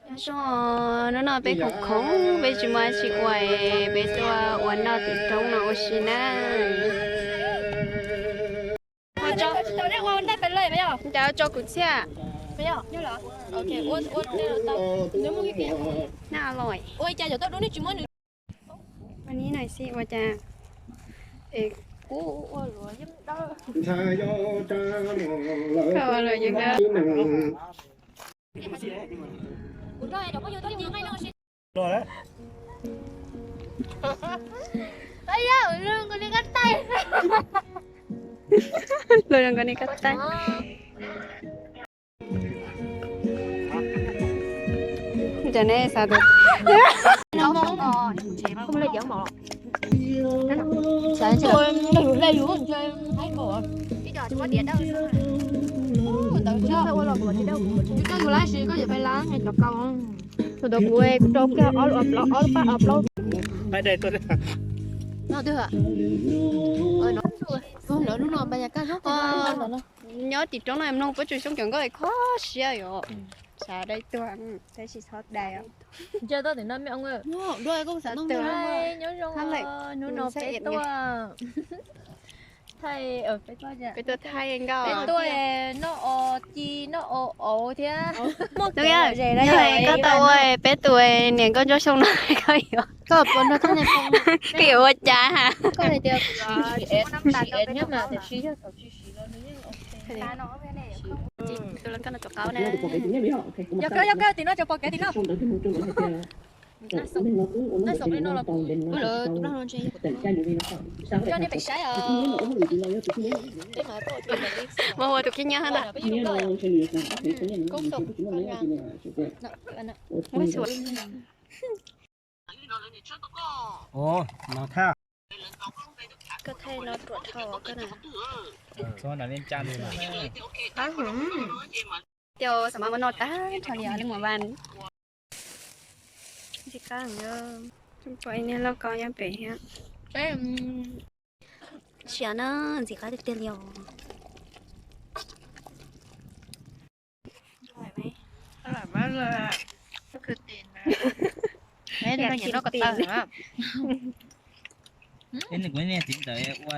Nyob zoo, hnub no peb khoom khoom, peb tsis muaj dab tsi ua, peb tuaj ua noj tim roob no ua si na. Cas tso kuv txhiaj. น่าอร่อย วันนี้หน่อยสิ ว่าจะ เอก กูอ้วนหรือยังเด้อ ก็เลยยังเด้อ Ej yau, luag zoo nkaus niag koj taij. Cas nej xav tus Tus ntawd kuv rau kiag ob lub pab ob plaub. Lawv hnub no npas yas kaj zoo nyob tim roob no mloog pob tsuas xyoob cov nkauj kho siab yom. Xav dai tuag, tab sis txhob dai os. Nyob zoo, hnub no peb tuaj thaij, peb tuaj thaij nkauj, peb tuaj noj o ci noj o auv thiab. Koj tau ua peb tus niam nkauj ntsuab xyoo no koj yuav, koj yuav ua cas? Yog kawg, yog kawg, tim no cov pom kev tim no. Muab ua tus khib nyiab na. Koj thaij no ruam dhau koj na. Cas xav mas mus no tag nrho li os, leej muam Vaj. Ntxim qab, pom ib niag lauj kaub nyob pem thiab. Siav na, ntxim qab tiag tiag li os. Kuv niag txiv ntawd ua